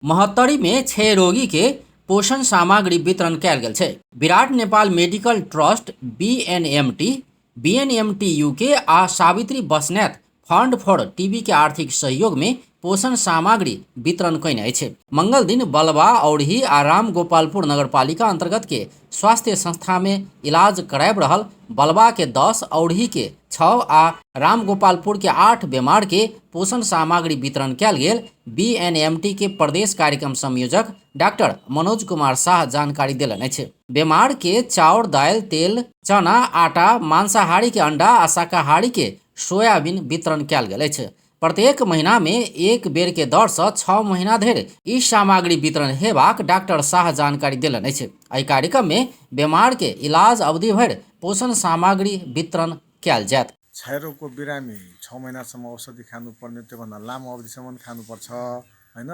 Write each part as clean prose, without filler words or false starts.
महोत्तरी में 6 रोगी के पोषण सामग्री वितरण कयल गेल छै। Birat Nepal medical trust BNMT, BNMT UK आ Savitri Basnet fund for TB के आर्थिक सहयोग में पोषण सामग्री वितरण कयने अछि। मंगल दिन बलवा, औरही आ रामगोपालपुर नगरपालिका अंतर्गत के स्वास्थ्य संस्था में इलाज कराबि रहल बलवा के 10, औरही के 6 आ रामगोपालपुर के 8 बीमार के पोषण सामग्री वितरण कयल गेल बीएनएमटी के प्रदेश कार्यक्रम संयोजक डॉक्टर मनोज कुमार शाह जानकारी देलनि अछि। बीमार के चाउर, दालि, तेल, चना, आटा, मांसाहारी के अंडा आ शाकाहारी के सोयाबीन वितरण कयल गेल अछि। प्रत्येक महीना में एक बेर के दर से 6 महीना धरि ई सामग्री वितरण हेबाक डॉक्टर शाह जानकारी देलनि अछि। एहि कार्यक्रम में बीमार के इलाज अवधि भरि पोषण सामग्री वितरण कयल जायत। क्षयरोगको बिरामी 6 महिनासम्म औषधि खानुपर्ने, त्योभन्दा लामो अवधिसम्म खानुपर्छ होइन।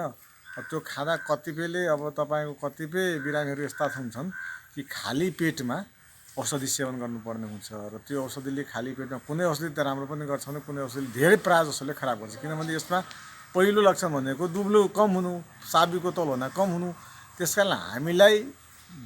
त्यो खाँदा कतिपयले अब तपाईँको कतिपय बिरामीहरू यस्ता हुन्छन् कि खाली पेटमा औषधि सेवन गर्नुपर्ने हुन्छ र त्यो औषधिले खाली पेटमा कुनै औषधि त राम्रो पनि गर्छ भने कुनै औषधिले धेरै प्रायः जसोले खराब गर्छ। किनभने यसमा पहिलो लक्षण भनेको दुब्लो कम हुनु, साबीको तौलभन्दा कम हुनु। त्यस कारण हामीलाई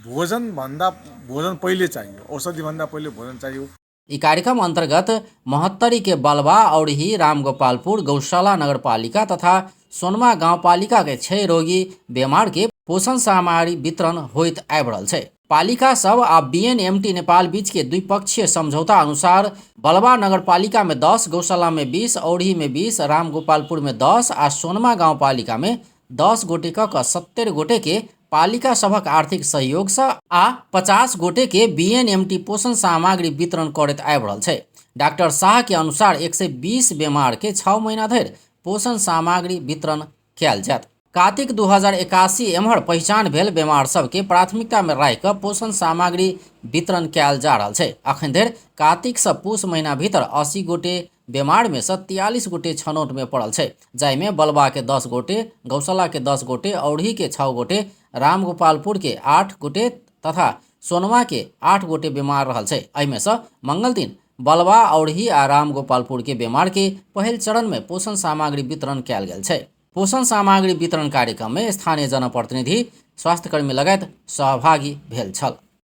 भोजनभन्दा भोजन पहिले चाहियो, औषधिभन्दा पहिले भोजन चाहियो। ई कार्यक्रम अंतर्गत महोत्तरी के बलवा, औरही, रामगोपालपुर, गौशाला नगरपालिका तथा सोनमा गाउँपालिका के 6 रोगी बीमार के पोषण सामग्री वितरण होइत आबि रहल छै। पालिका सब आ बीएनएमटी नेपाल बीच के द्विपक्षीय समझौता अनुसार बलवा नगरपालिका में 10, गौशाला में 20, औरही में 20, रामगोपालपुर में 10 आ सोनमा गाउँपालिका में 10 गोटे क 70 गोटे के पालिका सभक आर्थिक सहयोग से आ 50 गोटे के बीएनएमटी पोषण सामग्री वितरण करैत आबि रहल छै। डॉक्टर शाह के अनुसार 120 बीमार के 6 महीना धरि पोषण सामग्री वितरण कयल जायत। कार्तिक 2081 एम्हर पहिचान भेल बीमार सबके प्राथमिकता में राखि कऽ पोषण सामग्री वितरण कयल जा रहल छै। अखन धरि कार्तिक से पूस महीना भीतर 80 गोटे बीमार में से 43 गोटे छनौट में पड़ल छै, जाहिमे बलवा के 10 गोटे, गौशाला के 10 गोटे, औरही के 6 गोटे, रामगोपालपुर के 8 गोटे तथा सोनमा के 8 गोटे बीमार रहल छै। एहिमे से मंगल दिन बलवा, औरही आ रामगोपालपुर के बीमार के पहिल चरण में पोषण सामग्री वितरण कयल गेल छै। पोषण सामग्री वितरण कार्यक्रम में स्थानीय जनप्रतिनिधि, स्वास्थ्यकर्मी लगायत सहभागी भेल छल।